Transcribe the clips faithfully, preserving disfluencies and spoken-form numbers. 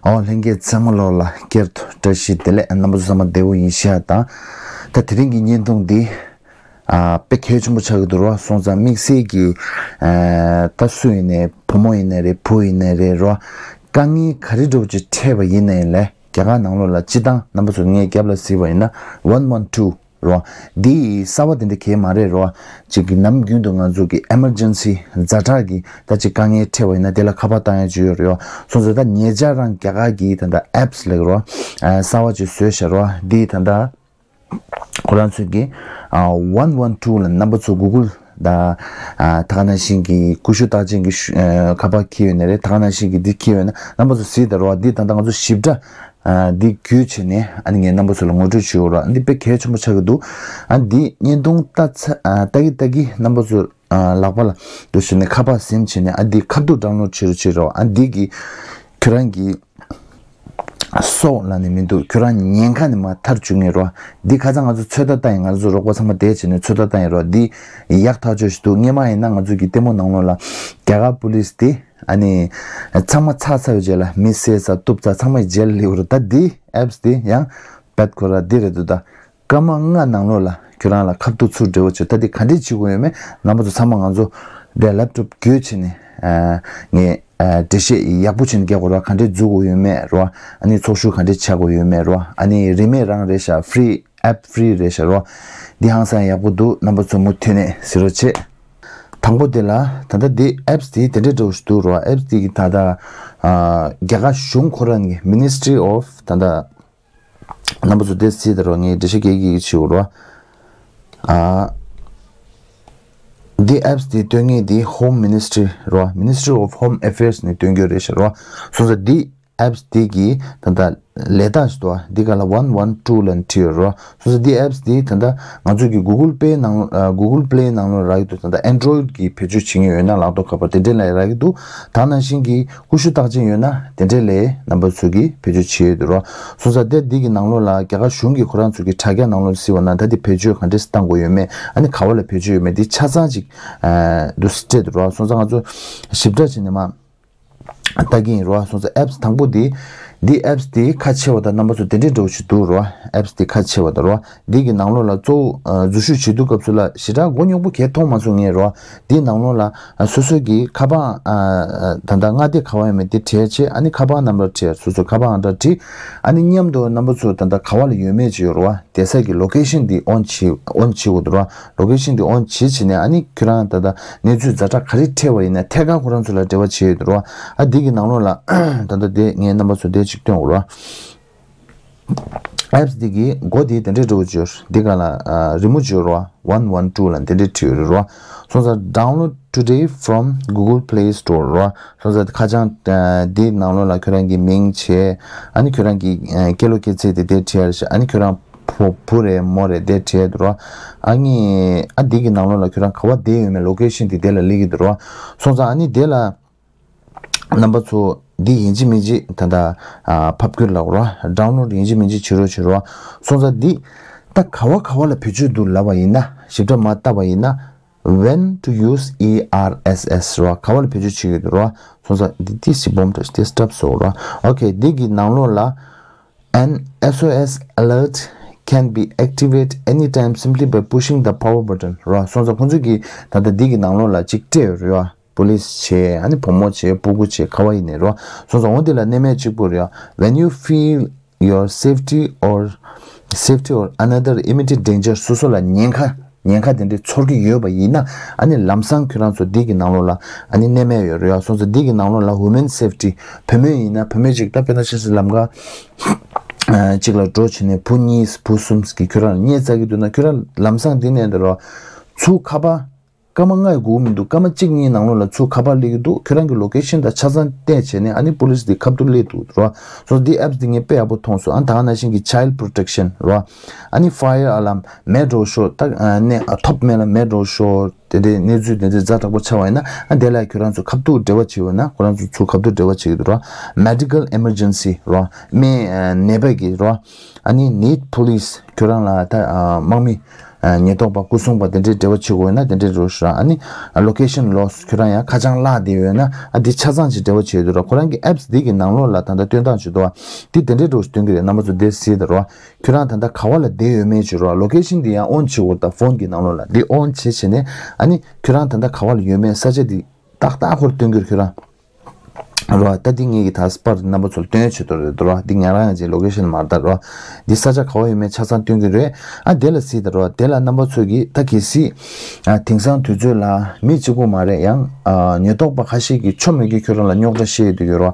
ཨོ་ལྷན་རྒྱས་ཚང་མ་ལོག་ལ་སྐྱར་དུ་བཀྲ་ཤིས་བདེ་ལེགས། རྣམ་པ་ཚོ་ཚང་མ་བདེ་པོ་ཡིན་ཤག་དང་། ད་དེ་རིང་གི་བརྙན་ཐུང་འདི་ཨ་དཔེ་གལ་ཆེན་པོ་ཆགས་ཀྱི་འདུག་ར། སོང་ཙང་དམིགས་བསལ་གྱི་ཨ་ད་སུ་ཡིན་ནའི་བུ་མོ་ཡིན་ནའི་རེད། བུ་ཡིན་ནའི་རེད་ར། དཀའ་ངལ་ག་རེ་འདྲ་བོ་ཅིག་འཕྲད་པ་ཡིན་ནའི་ལས་རྒྱ་གར་ནང་ལོགས་ལ་སྤྱི་བཏང་རྣམ་པ་ཚོ་ངའི་རྒྱབ་ལ་གཟིགས་པ་ཡིན་ན་ཝན་ཝན་ཊུ་རོ། འདི་གསར་བ་དེ་འདྲ་གས་མ་རེད་རོ། ཅིག་གི་ནམ་རྒྱུན་དུ་ང་ཚོ་གི་ཨེ་མར་ཇེན་སི་ཛ་དྲག་གི་ད་ཅིག་དཀའ་ངལ་འཕྲད་པ་ཡིན་ན་དེ་ལ་ཁ་པར་བཏང་ཡ་ཅིག་ཡོད་རེད་ཡོ། སོང་ཙང་ད་ཉེ་ཆར་རང་རྒྱ་གར་གི་ད་ད་ཨེབ་སི་ལེགས་རོ། ཨ་གསར་བ་ཅིག་བཟོས་ཤག་རོ། འདི་ད་ད་ཁོ་རང་ཚོས་གི་ཨ་ཝན་ཝན་ཊུ་ལ་རྣམ་པ་ཚོ་གུ་གུལ་ད་ཨ་ད་ག་ནང་བཞིན་གི་ཀུ་ཤུ་རྟགས་ཅན་གི་ཤུ་ཨ་ཁ་པར་འཁྱེར་ཡོད་ནི་རེད། ད་ག་ནང་བཞིན་གི་འདི་འཁྱེར་ཡོད་ན་རྣམ་པ་ཚོ་གཟིགས་ད་རོ། འདི་ད་ད་ང་ཚོ་ཞིབ་ཕྲ། ཨ་འདི་བརྒྱུད་བྱས་ནས་ཨ་ནི་ངས་རྣམ་པ་ཚོ་ལ་ངོ་སྤྲོད་ཞུ་རོགས། འདི་དཔེ་གལ་ཆེན་པོ་ཆགས་ཀྱི་འདུག་ཨ་འདི་བརྙན་ཐུང་ལྟ་ཚ་ཨ་ལྟ་གི་ལྟ་གི་རྣམ་པ་ཚོ་ཨ་ལག་པ་ལ་འདུག་བྱས་ནས་ཁ་པར་ཟིན་བྱས་ནས་ཨ་འདི་ཁ་ཐུག་ཌའུན་ལོཌ་བྱེད་རོགས་བྱེད་རོགས། ཨ་འདི་གི་ཁྱོད་རང་གི་སྲོག་ལ་ནི་མི་འདུག་ཁྱོད་རང་ཉེན་ཁ་ནས་མར་ཐར་བཅུག་ངེས་རོགས། འདི་ཁ་སང་ང་ཚོ་ཚོད་ལྟ་བཏང་ཡིན། ང་ཚོ་རོགས་པ་ཚང་མ་བསྡད་བྱས་ནས་ཚོད་ལྟ་བཏང་ཡིན་རོགས། འདི་ཡག་ཐག་ཆོད་ཞིག་འདུག་སྔོན་མ་ཡིན་ན་ང་ཚོ་གི་ལྟད་མོ་ནང་ལོགས་ལ་རྒྱ་གར་པུ་ལིས་དེ་ཨ་ནི་ཚང་མ་ཚར་ཚར་བའི་རྗེས་ལ་མི་བསད་ཚར་གཏུབ་ཚར་ཚང་མ་རྗེས་ལ་སླེབས་རེད། ད་འདི་ཨེབ་སི་དེ་ཡང་བད་ཁོ་ར་འདི་རེད་འདུག་ད་སྐར་མ་ལྔ་ནང་ལོགས་ལ་ཁྱོད་རང་ལ་ཁ་ཐུག་ཚུར་འབྲེལ་བ་བྱེད། ད་འདི་ག་འདྲས་བྱེད་དགོས་ཡོད་མེད་རྣམ་པ་ཚོ་ཚང་མ་ང་ཚོ་འདི་ལེབ་ཊོབ་བརྒྱུད་བྱས་ནས་ངས་འགྲེལ་བཤད་ཡག་པོ་བྱས་ནས་རྒྱག་དགོས་ར། ག་འདྲས་འཛུགས་དགོས་ཡོད་མེད་རོ། ཨ་ནི་ཚོགས་ཞུགས་ག་འདྲས་བྱ་དགོས་ཡོད་མེད་རོ། ཨ་ནི་རིན་མེད་རང་རེད་ཤག་ཧྥི་རི་ཨེབ་ཧྥི་རི་རེད་ཤག་རོ། འདི་ཧང་སང་ཡག་པོ་འདུག་རྣམ་པ་ཚོ་མུ་མཐུད་ནས་གཟིགས་རོགས་བྱེད། དང་པོ་དེ་ལ་ད་ལྟ་འདི་ཨེབ་སི་དེ་དེ་འདྲས་འདྲ་བོ་ཞིག་འདུག་རོ། ཨེབ་སི་དེ་གི་ད་ལྟ་ཨ་རྒྱ་གར་གཞུང་ཁོ་རང་གི་མི་ནི་སི་ཊི་རི་ཨོཕ་ད་ལྟ་རྣམ་པ་ཚོ་དེ་གཟིགས་ད་རོ། ངས་འགྲེལ་བཤད་རྒྱག་གི་ཞུ་རོ། ཨ་འདི་ཨེབ་སི་དེ་སྟོན་མཁན་དེ་ཧོམ་མི་ནི་སི་ཊི་རི་རོ། Ministry of Home Affairs ནས་སྟོན་རྒྱུ་རེད་ཤག་རོ། སོང་ཙང་འདི་ཨེབ་སི་དེ་གི་ད་ལྟ་ལས་རྟགས་ཞིག་འདུག་འདི་ག་ལ་ཝན་ཝན་ཊུ་ལབ་བྲིས་ཡོད་རོ། སོང་ཙང་འདི་ཨེབ་སི་དེ་ད་ལྟ་ང་ཚོ་གི་གུ་གུལ་པེ་ནང་ཨ་གུ་གུལ་པེ་ལེ་ནང་ལོགས་རག་གི་འདུག་ད་ལྟ་ཨན་ཌོ་རོ་ཡིཌ་གི་བེད་སྤྱོད་བྱེད་མཁན་ཡོད་ན་ལག་ཐོགས་ཁ་པར་དེ་འདྲས་ལ་རག་གི་འདུག་ད་ནང་བཞིན་གྱི་ཀུ་ཤུ་རྟགས་ཅན་ཡོད་ན་དེ་འདྲས་ལས་རྣམ་པ་ཚོ་གིས་བེད་སྤྱོད་བྱེད་ཡོད་དུ་རོ། སོང་ཙང་དེ་འདི་གི་ནང་ལོགས་ལ་རྒྱ་གར་གཞུང་གི་ཁོ་རང་ཚོ་གི་དྲ་རྒྱ་ནང་ལོགས་ལ་གཟིགས་པ་ན་ད་འདི་བེད་སྤྱོད་ག་འདྲས་བཏང་དགོས་ཡོད་མེད། ཨ་ནི་ག་བ་ལ་བེད་སྤྱོད་ཡོད་མེད་འདི་ཆ་ཚང་ཅིག་ཨ་འདུག་སྤྲད་དུ་རོ། སོང་ཙང་ང་ཚོ་ཞིབ་ཕྲ་བྱས་ནས་མ་ལྟ་གི་ཡིན་རོ། སོང་ཙང་ཨེབ་སི་དང་པོ་འདི་འདི་ཨེབ་སི་འདི་ཁ་ཕྱེ་བ་དང་རྣམ་པ་ཚོ་དེ་འདྲས་འདྲ་བོ་ཞིག་འདུག་རོ། ཨེབ་སི་འདི་ཁ་ཕྱེ་བ་དང་རོ། འདི་གི་ནང་ལོགས་ལ་གཙོ་བོ་ཨ་འཛུལ་ཞུགས་བྱེད་དུས་སྐབས་སུ་ལ་ཞེ་དྲག་མགོ་རྙོག་པོ་གས་མཐོང་མ་སོང་ངས་རོ། འདིའི་ནང་ལོགས་ལ་ཨ་སོ་སོ་གི་ཁ་པར་ཨ་ཨ་ད་ལྟ་མངའ་སྡེ་ག་བ་ཡོད་མེད་དེ་བྲིས་བྱས། ཨ་ནི་ཁ་པར་ནམ་བར་བྲིས། སོ་སོ་ཁ་པར་ཨང་གྲངས་བྲིས། ཨ་ནི་མཉམ་དུ་རྣམ་པ་ཚོ་ད་ལྟ་ག་བ་ལ་ཡོད་མེད་ཅིག་ཡོད་རོ། བསྡད་ས་གི་ལོ་ཀེ་ཤན་འདི་ཨོན་བྱེད་ཨོན་བྱེད་དགོས་འདུག་རོ། ལོ་ཀེ་ཤན་འདི་ཨོན་བྱེད་བྱས་ནས་ཨ་ནི་ཁྱོད་རང་ད་ལྟ་གནས་ཚུལ་ཛ་དྲག་ག་རེ་འཕྲད་པ་ཡིན་ན་ཐད་ཀར་ཁོ་རང་ཚོ་ལ་འབྲེལ་བ་བྱེད་ཡོད་འདུག་རོ། ཨ་འདི་གི་ནང་ལོགས་ལ་ད་ལྟ་དེ་ངས་རྣམ་པ་ཚོ་དེ་ཅིག་སྟོན་དགོས་རོ། ཨེབ་སི་འདི་གི་མགོ་འདི་དེ་འདྲས་འདྲ་བོ་ཅིག་ཡོད། འདི་ག་ལ་ཨ་རི་མོ་ཅིག་ཡོད་རོ། ཝན་ཝན་ཊུ་ལ་འདི་འདྲས་བྲིས་ཡོད་རོ། སོང་ཙང་download today from Google Play Store རོ། སོང་ཙང་ཁ་བྱང་ཨ་འདི་ནང་ལོགས་ལ་ཁྱོད་རང་གི་མིང་བྱས། ཨ་ནི་ཁྱོད་རང་གི་ཨ་སྐྱེས་ལོ་སྐྱེས་ཚེས་དེ་དེ་བྲིས་ཡ་རེད་ཤག་ཨ་ནི་ཁྱོད་རང་བུ་བུ་རེད་མོ་རེད་དེ་བྲིས་ཡ་འདུག་རོ། ཨ་ནི་ཨ་འདི་གི་ནང་ལོགས་ལ་ཁྱོད་རང་ག་བ་བསྡད་ཡོད་མེད་ལོ་ཀེ་ཤན་དེ་དེ་ལ་སླེབས་ཀྱི་འདུག་རོ། སོང་ཙང་ཨ་ནི་དེ་ལ་རྣམ་པ་ཚོ་འདི་ཡིན་གཅིག་མིན་གཅིག་ད་ལྟ་ཨ་ཕབ་སྒྱུར་ལབ་རོ། download ཡིན་གཅིག་མིན་གཅིག་བྱེད་རོགས་བྱེད་རོ། སོང་ཙང་འདི་ད་ག་བ་ག་བ་ལ་བེད་སྤྱོད་འདུག་ལབ་པ་ཡིན་ན་ཞིབ་ཕྲ་མ་བལྟས་པ་ཡིན་ན། When to use ཨི་ཨར་ཨེས་ཨེས་རོ། ག་བ་ལ་བེད་སྤྱོད་བྱེད་ཀྱི་འདུག་རོ། སོང་ཙང་འདི་ཏི་སི་སྦོམ་ཏོ་ཏི་སི་ཊབ་སོ་རོ། ཨོ་ཁེ། འདི་གི་ནང་ལོགས་ལ་An S O S alert can be activated anytime simply by pushing the power button རོ། སོང་ཙང་ཁོང་ཚོས་ཀྱི་ད་ལྟ་འདི་གི་ནང་ལོགས་ལ་ཅིག་སྤྲད་ཡོད་རེད་བ། པུ་ལིས་བྱས། ཨ་ནི་བུ་མོ་བྱས། སྤུ་གུ་བྱས། ག་བ་ཡིན་ནའི་རོ། སོང་ཙང་འོ་འདི་ལ་གནས་མལ་གཅིག་པུ་རེད་བ། When you feel your safety or safety or another immediate danger སོ་སོ་ལ་ཉེན་ཁ་ཉེན་ཁ་དེ་འདྲའི་ཚོར་གྱི་ཡོད་པ་ཡིན་ན། ཨ་ནི་ལམ་སང་ཁྱོད་རང་ཚོ་འདི་གི་ནང་ལོགས་ལ་ཨ་ནི་གནས་མལ་ཡོད་རེད་ཡ། སོང་ཙང་འདི་གི་ནང་ལོགས་ལ་women safety བུད་མེད་ཡིན་ན་བུད་མེད་ཅིག་ད་དཔེར་ན་ཆ་བཞག་ལམ་ཁ་ཅིག་ལ་འགྲོ་བྱས་ནས་བུ་གཉིས་བུ་གསུམ་གྱིས་ཁྱོད་རང་ལ་བརྙས་བཅག་གི་འདུག་ན་ཁྱོད་རང་ལམ་སང་འདི་ནས་འདི་རོ་ཚུར་ཁ་པར་སྐར་མ་ལྔ་ཡི་སྒུག་མི་འདུག་སྐར་མ་གཅིག་གཉིས་ནང་ལོགས་ལ་ཚུར་ཁ་པར་སླེབས་ཀྱི་འདུག་ཁྱོད་རང་གི་ལོ་ཀེ་ཤན་དང་ཆ་ཚང་བལྟས་བྱས་ནས་ཨ་ནི་པུ་ལིས་འདི་ཁ་ཐུག་སླེབས་འདུག་རོ། སོ་འདི་ཨེབ་སི་འདི་ངས་དཔེ་ཡག་པོ་མཐོང་སོང་། ཨ་ད་ག་ནང་བཞིན་གྱི་child protection རོ། ཨ་ནི་fire alarm མེ་འགྲོ་ཤོག་ད་ཨ་ནི་ཨ་ཐོབ་མེད་ལ་མེ་འགྲོ་ཤོག་དེ་འདྲའི་གནས་ཚུལ་དེ་འདྲའི་ཛ་དྲག་པོ་ཆགས་པ་ཡིན་ན་ཨ་དེ་ལ་ཁྱོད་རང་ཚོ་ཁ་ཐུག་འབྲེལ་བ་བྱེད་འོས་ན་ཁོ་རང་ཚོ་ཚུར་ཁ་ཐུག་འབྲེལ་བ་བྱེད་ཀྱི་འདུག་རོ། Medical emergency རོ། སྨན་ཨ་ནད་པ་གི་རོ། ཨ་ནི་need police ཁྱོད་རང་ལ་ད་ཨ་དམག་མི་ ཉེན་རྟོག་པ་སྐུ་སྲུང་པ་དེ་འདྲའི་འབྲེལ་བ་བྱེད་དགོས་ན་དེ་འདྲའི་རུ་ཤ་ཨ་ནི་location loss ཁྱོད་རང་ཡང་ཁ་བྱང་བརླག་བསྡད་ཡོད་ན་ཨ་འདི་ཆ་ཚང་ཅིག་འབྲེལ་བ་བྱེད་འདུག་ར། ཁོ་རང་གི་apps འདི་གི་ནང་ལོགས་ལ་ད་ལྟ་སྟོན་སྟངས་བྱེད་འདུག་བ། འདི་དེ་འདྲའི་རུ་སྟོན་གི་རེད། རྣམ་པ་ཚོ་དེ་གཟིགས་དང་ར། ཁྱོད་རང་ད་ལྟ་ག་བ་ལ་བསྡད་ཡོད་མེད་ཅིག་ར། location འདི་ཡང་on བྱེད་དགོས། ད་phone གི་ནང་ལོགས་ལ་འདི་on བྱེད་བྱས་ནས་ཨ་ནི་ཁྱོད་རང་ད་ལྟ་ག་བ་ལ་ཡོད་མེད་ས་ཆ་འདི་ཏག་ཏག་ཁོ་ར་སྟོན་གི་རེད་ཁྱོད་རང་། རོ། ད་འདི་ངེད་ཀྱི་ད་སྤར་རྣམ་པ་ཚོར་སྟོན་ཆེད་དུ་རེད་རོ། འདི་ང་རང་ཡང་ཅིག་location མ་རེད་རོ། འདི་ས་ཆ་ག་བ་ཡོད་མེད་ཆ་ཚང་སྟོན་གྱི་རེད། ཨ་དེ་ལ་སྲིད་ད་རོ། དེ་ལ་རྣམ་པ་ཚོས་ཀྱིས་ད་གལ་སྲིད་ཨ་དེང་སང་དུས་ཚོད་ལ་མི་གཅིག་པུ་མ་རེད་ཡང་ཨ་ཉེན་རྟོག་པ་ཁ་ཤས་ཀྱིས་ཆོ་མེད་ཀྱི་ཁྱོད་རང་ལ་རྙོག་དྲ་བཤད་ཡོད་དུས་ཡོད་རོ།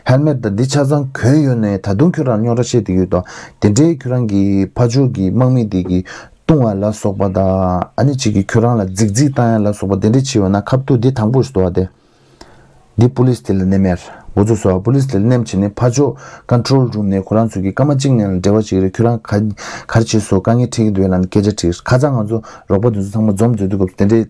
ཧེལ་མེད་ད་འདི་ཆ་ཚང་གོན་ཡོད་ནས་ད་དུང་ཁྱོད་རང་རྙོག་དྲ་བཤད་དུས་ཡོད་དོ། དེ་འདྲའི་ཁྱོད་རང་གི་ཕ་ཕྱོགས་ཀྱི་དམག་མི་དེ་གི་བཏུང་བ་ལ་སོགས་པ་དང་ཨ་ནི་གཅིག་གིས་ཁྱོད་རང་ལ་རྫིག་རྫིག་བཏང་ཡ་ལ་སོགས་པ་དེ་འདྲ་བྱས་ཡོད་ན་ཁ་ཐུག་འདི་དང་པོ་ཞིག་འདུག་བ་དེ། འདི་པུ་ལིས་དེ་ལ་མནན་མེར། འགོ་ཚུགས་སོ། པུ་ལིས་དེ་ལ་མནན་བྱས་ནས་ཕར་ཕྱོགས་control room ནས་ཁོ་རང་ཚོ་གི་སྐར་མ་གཅིག་ནས་ལ་འབྲེལ་བ་བྱེད་ཀྱི་རེད། ཁྱོད་རང་ག་ག་རེ་བྱེད་སོ། དཀའ་ངལ་འཕྲད་ཀྱི་འདུག་ལབ་ནས་སྐད་ཆ་དྲིས། ཁ་སང་ང་ཚོ་རོགས་པ་དེ་ཚོ་ཚང་མ་འཛོམས་མཛད་དུས་སྐབས་སུ་དེ་འདྲའི་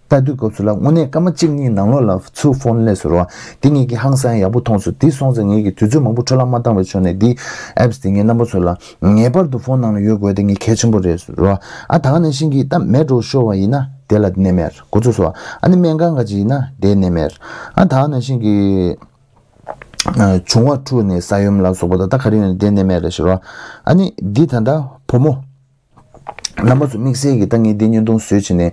ལྟ་དུས་སྐབས་སུ་ལ་དངོས་གནས་སྐར་མ་གཅིག་གཉིས་ནང་ལོགས་ལ་ཚུར་ཕོན་སླེབས་སོང་རོ། འདི་ངེད་ཀྱི་ཧང་སང་ཡག་པོ་མཐོང་སོང་། འདི་སོང་ཙང་ངེད་ཀྱི་དུས་ཚོད་མང་པོ་འཕྲོ་བརླག་མ་བཏང་བའི་ཕྱོགས་ནས་འདི་apps འདི་ངས་རྣམ་པ་ཚོ་ལ་ངེས་པར་དུ་ཕོན་ནང་ལ་ཡོད་དགོས་དེ་ངས་གལ་ཆེན་པོ་རེད་རོ། ཨ་ད་ག་ནང་བཞིན་གྱི་ད་མེད་འགྲོ་ཤོར་བ་ཡིན་ན། དེ་ལ་མནན་མེར། འགོ་ཚུགས་སོ། ཨ་ནི་སྨན་ཁང་ག་ཅིག་ཡིན་ན་དེ་མནན་མེར། ཨ་ད་ནང་བཞིན་གྱི་ཨ་བྱུང་བ་འཁྲུགས་ནས་ས་ཡོམ་ལ་སོགས་པ་དང་ད་ག་རེ་ཡོད་ན་དེ་མནན་མེར་རེ་ཞུ་རོགས། ཨ་ནི་འདི་ད་ལྟ་བུ་མོ། རྣམ་པ་ཚོ་དམིགས་བསལ་གྱི་ད་ངས་འདི་བརྙན་ཐུང་བཟོས་བྱས་ནས་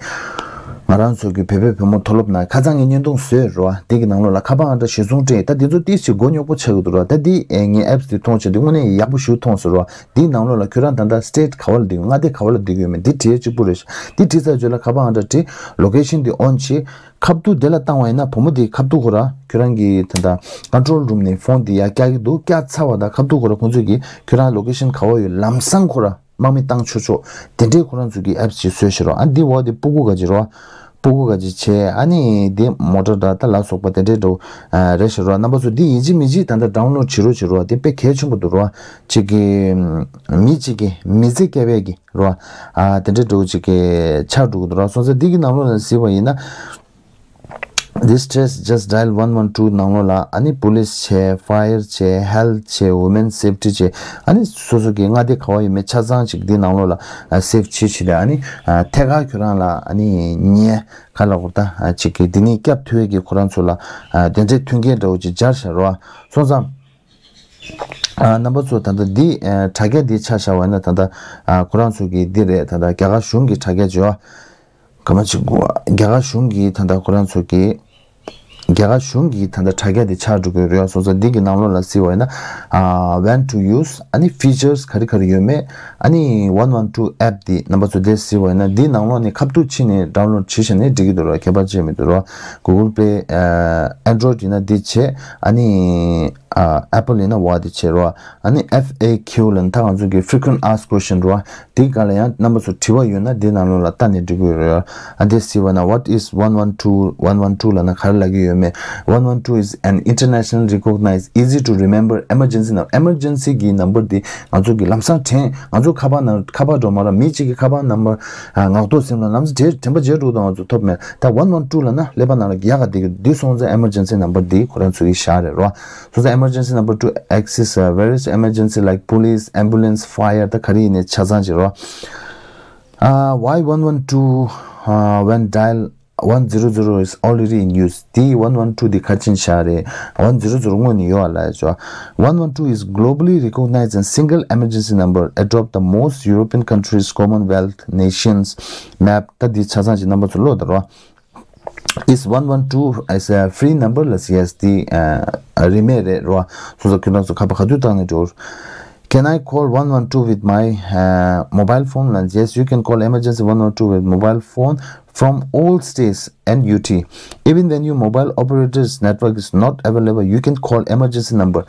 ང་རང་ཚོ་གི་བོད་པའི་བུ་མོ་མཐོ་སློབ་ནང་ཁ་སང་ངས་བརྙན་ཐུང་བཟོས་རོགས། འདི་གི་ནང་ལོགས་ལ་ཁ་པར་ཨང་གྲངས་གཞིར་བཟུང་སྤྲད། ད་འདི་ཚོ་ཏིས་ཅིག་མགོ་རྙོག་པོ་ཆགས་ཀྱི་འདུག་རོགས། ད་འདི་ངས་apps འདི་མཐོང་བྱས་འདི་དངོས་གནས་ཡག་པོ་ཞིག་མཐོང་སོང་རོགས། འདིའི་ནང་ལོགས་ལ་ཁྱོད་རང་ད་ལྟ་state ག་བ་ལ་བསྡད་ཡོད། མངའ་སྡེ་ག་བ་ལ་བསྡད་ཀྱི་ཡོད་མེད་འདི་བྲིས་གཅིག་པུ་རེད། འདི་བྲིས་ཚར་རྗེས་ལ་ཁ་པར་ཨང་གྲངས་བྲིས། location འདི་on བྱེད། ཁ་ཐུག་དེ་ལ་བཏང་བ་ཡིན་ན་བུ་མོ་དེ་ཁ་ཐུག་ཁོ་ར་ཁྱོད་རང་གི་ད་ལྟ་control room ནས་phone དེ་ཡར་བཀྱག་གི་འདུག་བཀྱག་ཚར་བ་དང་ཁ་ཐུག་ཁོ་ར་ཁོང་ཚོས་ཀྱིས་ཁྱོད་རང་location ག་བ་ཡོད་ལམ་སང་ཁོ་ར་དམག་མི་བཏང་ཆོག་ཆོག་དེ་འདྲའི་ཁོ་རང་ཚོས་ཀྱིས་apps ཅིག་བཟོས་ཤག་རོ། ཨ་འདི་འོག་དེ་སྤུ་གུ་ག་ཅིག་རོ། སྤུ་གུ་ག་ཅིག་བྱས། ཨ་ནི་དེ་མོ་ཊ་འདྲ་ད་ལ་སོགས་པ་དེ་འདྲའི་འགྲོ་རེད་ཤག་རོ། རྣམ་པ་ཚོ་འདི་ཡིན་གཅིག་མིན་གཅིག་ད་ལྟ་download བྱེད་རོགས་བྱེད་རོགས། དེ་དཔེ་གལ་ཆེན་པོ་འདུག་རོ། གཅིག་གི་མི་གཅིག་གི་མི་ཚེ་སྐྱོབ་ཡས་ཀྱི་རོ། ཨ་དེ་འདྲའི་འགྲོ་གཅིག་གི་ཆགས་འགྲོ་གི་འདུག་རོ། སོང་ཙང་འདི་གི་ནང་ལོགས་ལ་གཟིགས་པ་ཡིན་ན། Distress, just dial one one two ནང་ལོགས་ལ་ཨ་ནི་police བྱས། fire བྱས། health བྱས། women safety བྱས། ཨ་ནི་སོ་སོ་གི་མངའ་སྡེ་ག་བ་ཡོད་མེད་ཆ་ཚང་ཅིག་འདི་ནང་ལོགས་ལ་save བྱེད་བྱེད་དེ་ཨ་ནི་ཐད་ཀར་ཁྱོད་རང་ལ་ཨ་ནི་ཉེ་ག་ལ་གོ་ད་ཅིག་གི་འདི་ནས་སྐྱབས་ཐུབ་ཡས་ཀྱི་ཁོ་རང་ཚོ་ལ་དེ་འདྲའི་མཐུན་རྐྱེན་འདྲ་བོ་ཅིག་སྦྱར་བཞག་རོགས། སོང་ཙང་རྣམ་པ་ཚོ་ད་ལྟ་འདི་དྲ་རྒྱ་འདི་ཆ་བཞག་པ་ཡིན་ན་ད་ལྟ་ཁོ་རང་ཚོ་གི་འདི་རེད། ད་ལྟ་རྒྱ་གར་གཞུང་གི་དྲ་རྒྱ་བྱས་པ། ག་མ་ཅིག་གོ། རྒྱ་གར་གཞུང་གིས་ད་ལྟ་ཁོ་རང་ཚོ་གིས། རྒྱ་གར་གཞུང་གིས་ད་ལྟ་དྲ་རྒྱ་དེ་ཆགས་འགྲོ་གི་རེད། སོང་ཙང་འདི་གི་ནང་ལོགས་ལ་གཟིགས་པ་ཡིན་ན། ཨ་when to use ཨ་ནི་features ག་རེ་ག་རེ་ཡོད་མེད། ཨ་ནི་one one two app འདི་རྣམ་པ་ཚོ་དེ་གཟིགས་པ་ཡིན་ན་འདིའི་ནང་ལོགས་ནས་ཁ་ཐུག་ཕྱིན་ནས་download བྱེད་བྱས་ནས་འགྲིག་གི་འདུག་རོ། ཁྱད་པར་ཅི་ཡང་མི་འདུག་རོ། Google Play ཨ་Android ཡིན་ན་འདི་བྱས། ཨ་ནི་ཨ་Apple ཡིན་ན་བ་འདི་བྱས་རོ། ཨ་ནི་F A Q ལབ་ན་ད་ང་ཚོ་གི་frequent asked question རོ། དེའི་སྒང་ལ་ཡང་རྣམ་པ་ཚོ་དྲི་བ་ཡོད་ན་དེའི་ནང་ལོགས་ལ་བལྟས་ནས་འགྲིག་གི་ཡོད་རེད། ཨ་འདི་གཟིགས་པ་ན། What is one one two? One one two ལབ་ན་ག་རེ་ལབ་ཀྱི་ཡོད་མེད། One one two is an international recognized, easy to remember emergency number. Emergency གི་number འདི་ང་ཚོ་གི་ལམ་སང་དྲན། ང་ཚོ་ཁ་པར་ནང་ཁ་པར་འགྲོ་མ་ར་མི་གཅིག་གི་ཁ་པར་number ཨ་ངག་ཐོག་སེམས་ལ་ལམ་སང་དྲན་དྲན་པ་བརྗེད་འགྲོ་དང་ང་ཚོ་ཐོབ་མེད། ད་one one two ལབ་ན་ཀླད་པ་ནང་ལ་ཡག་ག་བསྡད་ཀྱི་འདི་སོང་ཙང་emergency number འདི་ཁོ་རང་ཚོ་གི་བཞག་རེད་རོ། So the emergency number to access uh, various emergency like police, ambulance, fire ད་ག་རེ་ཡིན་ནའི་ཆ་ཚང་ཅིག་རོ། Uh, why one one two uh, when dial one zero zero is already in use? འདི་one one two འདི་ག་ཅིག་བཞག་རེད། One zero zero སྔོན་ནས་ཡོད་ཨ་ལ་ཅོ། One one two is globally recognized and single emergency number, adopt the most European countries, Commonwealth nations map ད་འདི་ཆ་ཚང་ཅིག་རྣམ་པ་ཚོ་ཀློག་ད་རོ། Is one one two as a free number? ལ་yes འདི་ཨ་རིན་མེད་རེད་རོ། སོ་སོ་ཁྱོད་རང་ཚོ་ཁ་པར་ག་དུས་བཏང་ནས་འགྲོ། Can I call one one two with my uh, mobile phone? ལ་yes, you can call emergency one one two with mobile phone from all states and U T. Even when your mobile operator's network is not available, you can call emergency number.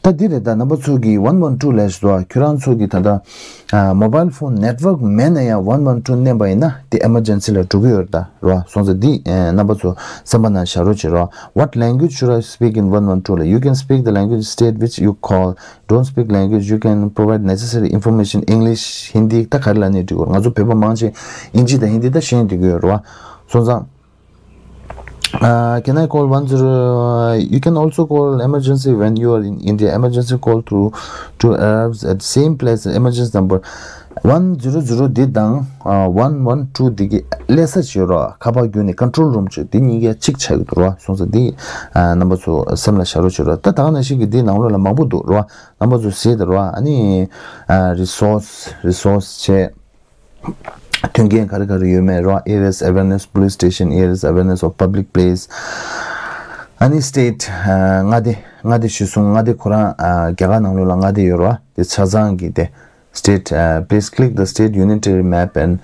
ད་འདི་རེད། ད་རྣམ་པ་ཚོ་གིས་one one two ལབ་སོ། ཁྱོད་རང་ཚོ་གིས་ད་ལྟ་ཨ་mobile phone network མེད་ན་ཡང་one one two མནན་པ་ཡིན་ན་དེ་emergency ལ་འགྲོ་གི་ཡོད་རེད་ད་རོ། སོང་ཙང་འདི་ཨ་རྣམ་པ་ཚོ་སེམས་པ་ནང་བཞག་རོགས་བྱེད་རོགས། What language should I speak in one one two? ལ་you can speak the language state which you call. Don't speak language, you can provide necessary information, English, Hindi ད་ག་རེ་ལབ་ནའི་འགྲིག་གི་རེད། ང་ཚོ་བོད་པ་མང་ཆེ་ཨིན་ཇི་དང་ཧིན་དི་ད་ཤེས་འདི་གི་ཡོད་རེད་བ། སོང་ཙང་Uh, can I call one zero? Uh, you can also call emergency when you are in India. Emergency call through to arrives at same place, emergency number. one zero zero འདི་དང་one one two འདི་གི་ཀླད་ས་ཅིག་ཡོད་རོ། ཁ་པར་བརྒྱུད་ནས་control room ཅིག་འདི་གཉིས་ཀ་གཅིག་ཆགས་ཀྱི་འདུག་རོ། སོང་ཙང་འདི་རྣམ་པ་ཚོ་སེམས་ལ་བཞག་རོགས་བྱེད་རོ། ད་ད་ག་ནང་བཞིན་གྱི་འདི་ནང་ལོགས་ལ་མང་པོ་འདུག་རོ། རྣམ་པ་ཚོ་གཟིགས་དང་རོ། ཨ་ནི་resource resource བྱས། མཐུན་རྐྱེན་ག་རེ་ག་རེ་ཡོད་མེད་རོ། areas awareness, police station, areas awareness of public place. ཨ་ནི་state མངའ་སྡེ། མངའ་སྡེ་གཞིར་བཟུང་མངའ་སྡེ་ཁོ་རང་རྒྱ་གར་ནང་ལོགས་ལ་མངའ་སྡེ་ཡོད་རོ། དེ་ཆ་ཚང་གི་དེ་state please click the state unitary map and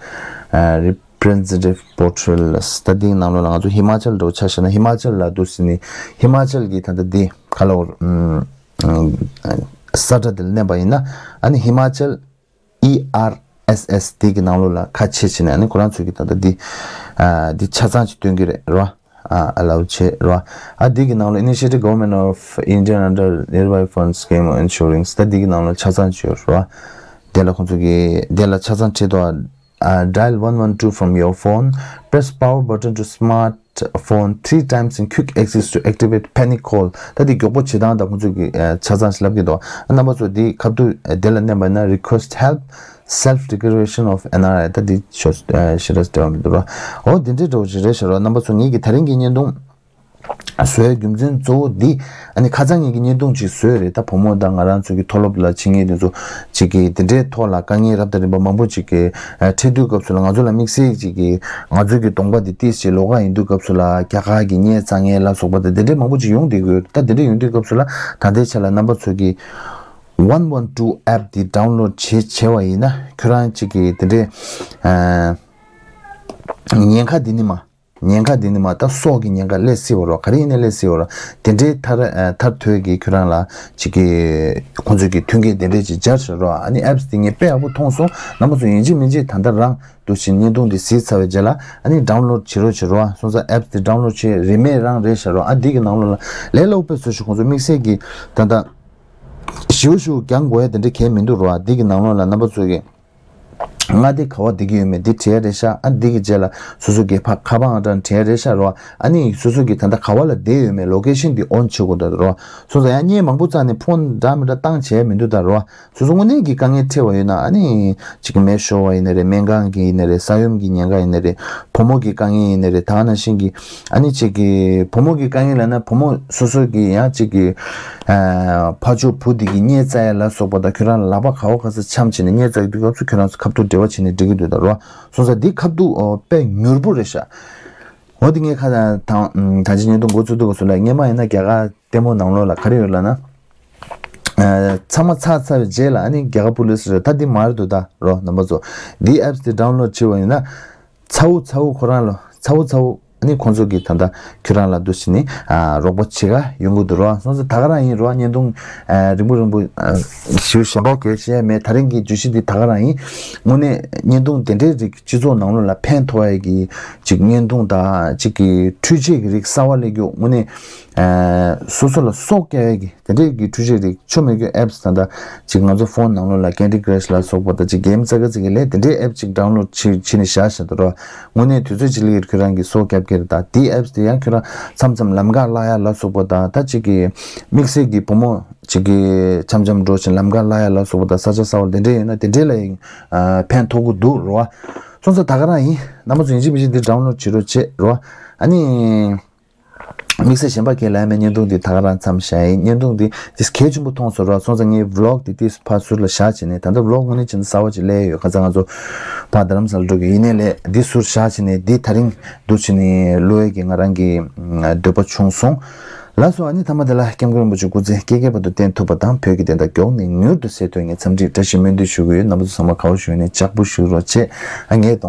representative portals. ད་དེའི་ནང་ལོགས་ལ་ང་ཚོ་ཧི་མ་ཅལ་འདྲ་བོ་ཆ་བཞག་ན། ཧི་མ་ཅལ་ལ་འདུག་ཟེར་ནས་ཧི་མ་ཅལ་གི་ད་ལྟ་དེ་ག་ལ་ས་ཁྲ་དེ་ལ་མནན་པ་ཡིན་ན། ཨ་ནི་ཧི་མ་ཅལ་ཨི་ཨར་ཨེས་ཨེས་དེ་གི་ནང་ལོགས་ལ་ཁ་ཕྱེ་བྱས་ནས། ཨ་ནི་ཁོ་རང་ཚོ་གི་ད་ལྟ་འདི་ཨ་འདི་ཆ་ཚང་ཅིག་སྟོན་གྱི་རེད་རོ། ཨ་ཨ་ལའོ་བྱེད་རོ། ཨ་འདི་གི་ནང་ལོགས་Initiative Government of India under Neerbai Fund Scheme ensuring ད་འདི་གི་ནང་ལོགས་ཆ་ཚང་ཅིག་ཡོད་རོ། དེ་ལ་ཁོང་ཚོ་གི་དེ་ལ་ཆ་ཚང་བྲིས་འདུག་ཨ། Dial one one two from your phone. Press power button to smart phone three times in quick access to activate panic call. ད་འདི་མགྱོགས་པོ་བྱེད་སྟངས་དང་ཁོང་ཚོ་གི་ཨ་ཆ་ཚང་ཞིག་ལབ་ཀྱི་འདུག་ཨ་རྣམ་པ་ཚོ་འདི་ཁ་ཐུག་ཨ་དེ་ལ་མནན་པ་ཡིན་ན། Request help self declaration of N R I. ད་འདི་ཤོ་ཨ་ཤེས་ར་སྟེར་བ་མི་འདུག་ར། འོ་འདི་འདྲའི་འདྲ་བོ་ཞིག་རེད་ཤག་ར། རྣམ་པ་ཚོ་ངེད་ཀྱི་ད་རིང་གི་བརྙན་ཐུང་བཟོ་བའི་རྒྱུ་མཚན་གཙོ་བོ་འདི། ཨ་ནི་ཁ་སང་ངེད་ཀྱི་བརྙན་ཐུང་ཅིག་བཟོས་རེད། ད་བུ་མོ་དང་ང་རང་ཚོ་གི་མཐོ་སློབ་ལ་ཕྱིན་མཁན་དེ་ཚོ་ཅིག་གི་དེ་འདྲའི་ཐོག་ལ་དཀའ་ངལ་རབ་དང་རིམ་པ་མང་པོ་ཅིག་གི་ཨ་འཕྲད་དུས་སྐབས་སུ་ལ། ང་ཚོ་ལ་དམིགས་བསལ་ཅིག་གི་ང་ཚོ་གི་གདོང་པ་འདི་ཏིས་ཅིག་ལོགས་ཀ་ཡིན་དུས་སྐབས་སུ་ལ་རྒྱ་གར་གྱི་བརྙས་བཙག་མཁན་ལ་སོགས་པ་དང་དེ་འདྲའི་མང་པོ་ཅིག་ཡོང་བསྡད་ཀྱི་ཡོད། ད་དེ་འདྲ་ཡོང་དུས་སྐབས་སུ་ལ་ད་ལྟའི་ཆ་ལ་རྣམ་པ་ཚོ་གི་one one two app འདི་download བྱེད་བྱས་པ་ཡིན་ན། ཁྱོད་རང་ཅིག་གི་དེ་འདྲའི་ཨ་ཉེན་ཁ་འདི་ནི་མ། ཉེན་ཁ་འདི་ནི་མ། ད་སྲོག་གི་ཉེན་ཁ་སླེབས་སྲིད་པ་རོ། ག་རེ་ཡིན་ནའི་སླེབས་སྲིད་པ་རོ། དེ་འདྲའི་ཐར་ཨ་ཐར་ཐོས་ཀྱི་ཁྱོད་རང་ལ་ཅིག་གི་ཁོང་ཚོས་ཀྱི་མཐུན་རྐྱེན་དེ་འདྲའི་ཅིག་སྦྱར་བཞག་རོ། ཨ་ནི་apps འདི་ངས་དཔེ་ཡག་པོ་མཐོང་སོང་། རྣམ་པ་ཚོ་ཡིན་གཅིག་མིན་གཅིག་ད་ལྟ་རང་འདུག་བཞིན་བརྙན་ཐུང་འདི་གཟིགས་ཚར་བའི་རྗེས་ལ་ཨ་ནི་download བྱེད་རོགས་བྱེད་རོ། སོང་ཙང་apps འདི་download བྱེད། རིན་མེད་རང་རེད་བཞག་རོ། ཨ་འདི་གི་ནང་ལོགས་ལ་ལས་སླ་པོ་དཔེ་བཟོ་ཞིག་ཁོང་ཚོ་དམིགས་བསལ་གྱི་ད་ལྟ་ཞེ་པོ་ཞིག་རྒྱང་དགོས་ཡ་དེ་འདྲ་གང་ཡང་མི་འདུག་རོ། ཨ་འདི་གི་ནང་ལོགས་ལ་རྣམ་པ་ཚོ་གི་མངའ་སྡེ་ག་བ་བསྡད་ཀྱི་ཡོད་མེད་འདི་བྲིས་ཡ་རེད་ཤག་ཨ་འདི་གི་རྗེས་ལ་སོ་སོ་གི་ཕ་ཁ་པར་ཨང་གྲངས་བྲིས་ཡ་རེད་ཤག་རོ། ཨ་ནི་སོ་སོ་གི་ད་ལྟ་ག་བ་ལ་བསྡད་ཡོད་མེད་location འདི་on བྱེད་དགོས་འདུག་རོ། སོ་སོ་ཡང་བརྙན་མང་པོ་བཙལ་ནས་ཕོན་འདྲ་མི་འདྲ་བཏང་བྱས་མི་འདུག་ད་རོ། སོ་སོ་དངོས་གནས་ཀྱི་དཀའ་ངལ་འཕྲད་པ་ཡོད་ན་ཨ་ནི་ཅིག་མེ་ཤོར་བ་ཡིན་ནའི་རེད། སྨན་ཁང་གི་ཡིན་ནའི་རེད། ས་ཡོམ་གྱི་ཉེན་ཁ་ཡིན་ནའི་རེད། བུ་མོ་གི་དཀའ་ངལ་ཡིན་ནའི་རེད། ད་ག་ནང་བཞིན་གྱི་ཨ་ནི་ཅིག་གི་བུ་མོ་གི་དཀའ་ངལ་ལབ་ན་བུ་མོ་སོ་སོ་གི་ཡང་ཅིག་གི་ཨ་ཕ་ཕྱོགས་བུ་དེ་གི་བརྙས་བཙག་ཡ་ལ་སོགས་པ་དང་ཁྱོད་རང་ལག་པ་ག་བ་ག་ས་འཆམ་བྱས་ནས་བརྙས་བཙག་གི་དུས་སྐབས་སུ་ཁྱོད་རང་ཚོ་ཁ་ཐུག་འབྲེལ་བ་བྱས་ནས་འགྲིག་གི་འདུག་ད་རོ། སོང་ཙང་འདི་ཁ་ཐུག་ཨོ་དཔེ་མྱུར་པོ་རེད་ཤག་འོ་དེ་ངས་ཁ་ད་ད་ཅི་བརྙན་ཐུང་འགོ་བཙུགས་དུས་སྐབས་སུ་ལ་སྔོན་མ་ཡིན་ན་རྒྱ་གར་ལྟད་མོ་ནང་ལོགས་ལ་ག་རེ་ཡོད་ལབ་ན། ཨ་ཚང་མ་ཚར་ཚར་བའི་རྗེས་ལ་ཨ་ནི་རྒྱ་གར་པུ་ལིས་རེད། ད་འདི་མ་རེད་འདུག་ད་རོ། རྣམ་པ་ཚོ་འདི་apps འདི་download བྱས་པ་ཡིན་ན་ཚ་བོ་ཚ་བོ་ཁོ་རང་ལ་ཚ་བོ་ཚ་བོ་ཨ་ནི་ཁོང་ཚོ་གིས་ད་ལྟ་ཁྱོད་རང་ལ་འདུག་བྱས་ནས་ཨ་རོགས་པ་བྱེད་ག་ཡོང་གི་འདུག་རོ། སོང་ཙང་ད་ག་རང་ཡིན་རོ། བརྙན་ཐུང་ཨ་རིང་པོ་རིང་པོ་ཨ་ཞུ་ཞེ་པོ་གལ་ཆེ་མེད། ད་རིང་གི་བརྗོད་གཞི་འདི་ད་ག་རང་ཡིན། དངོས་གནས་བརྙན་ཐུང་དེ་འདྲའི་རིགས་སྤྱི་ཚོགས་ནང་ལོགས་ལ་ཕན་ཐོགས་ཡ་གི་ཅིག་བརྙན་ཐུང་དང་ཅིག་གི་འཕྲུལ་ཆས་ཀྱི་རིགས་གསར་བ་སླེབས་རྒྱུ་དངོས་གནས་ཨ་སོ་སོ་ལ་སྲོག་སྐྱོབ་ཡ་གི་དེ་འདྲས་ཀྱི་འཕྲུལ་ཆས་རིགས་ཆོ་མེད་རྒྱུ་apps ད་ལྟ་ཅིག་ང་ཚོ་ཕོན་ནང་ལོགས་ལ་Candy Crush ལ་སོགས་པ་དང་ཅིག་གེམ་རྩེ་ག་རྩེ་གི་ལས་དེ་འདྲའི་app ཅིག་download བྱེད་བྱེད་ནས་བཞག་བཞག་འདུག་རོ། དངོས་གནས་དུས་ཚོད་ཅིག་ལ་ཁྱོད་རང་གི་སྲོག་སྐྱབས་ཀྱི་རེད། ད་དེའི་apps དེ་ཡང་ཁྱོད་རང་མཚམས་མཚམས་ལམ་ཁ་བརླག་ཡ་ལ་སོགས་པ་དང་ད་ཅིག་གི་དམིགས་བསལ་གྱི་བུ་མོ་ཅིག་གི་འཆམ་འཆམ་འགྲོ་ཞིང་ལམ་ཁ་བརླག་ཡ་ལ་སོགས་པ་དང་ས་ཆ་གསར་བ་དེ་འདྲས་ཡོད་ན་དེ་འདྲས་ལ་ཡང་ཕན་ཐོགས་ཀྱི་འདུག་རོ། སོང་ཙང་ད་ག་རང་ཡིན། རྣམ་པ་ཚོ་ཡིན་གཅིག་མིན་གཅིག་འདི་download བྱེད་རོགས་བྱེད་རོ། ཨ་ནི། དམིགས་བསལ་གཞན་པ་གང་ལ་ཡང་མེད། བརྙན་ཐུང་འདི་ད་ག་རང་མཚམས་བཞག་ཡིན། བརྙན་ཐུང་འདི་ཏིས་གལ་ཆེན་པོ་མཐོང་སོང་ར། སོང་ཙང་ངས་vlog འདི་ཏིས་ཕར་ཟུར་ལ་བཞག་བྱས་ནས་ད་ལྟ་vlog དངོས་གནས་བྱས་ན་གསར་པ་ཅིག་སླེབས་ཡོད། ཁ་སང་ང་ཚོ་ཕར་རྡ་རམ་ས་ལ་འགྲོ་གི་ཡིན་ནའི་ལས་འདི་ཟུར་བཞག་བྱས་ནས་འདི་ད་རིང་འདུག་བྱས་ནས་བླུག་ཡས་ཀྱི་ང་རང་གི་འདོད་པ་བྱུང་སོང་། ལགས་སོ། ཨ་ནི་མཐའ་མ་དེ་ལ་སྐྱབས་མགོན་རིན་པོ་ཆེ་སྐུ་ཚེ་བསྐལ་བརྒྱའི་བར་དུ་བརྟན་ཐུབ་པ་དང་བོད་ཀྱི་བདེན་མཐའ་མགྱོགས་ནས་མྱུར་དུ་གསལ་ཐུབ་ངས་འཚམས་འདྲི་བཀྲ་ཤིས་སྨོན་འདུན་ཞུ་གི་ཡོད། རྣམ་པ་ཚོ་ཚང་མ་དགའ་བོ་ཞུ་ནས་ལྕགས་པོ་ཞུ་རོགས་བྱེད། ཨ་ངས་གདོང་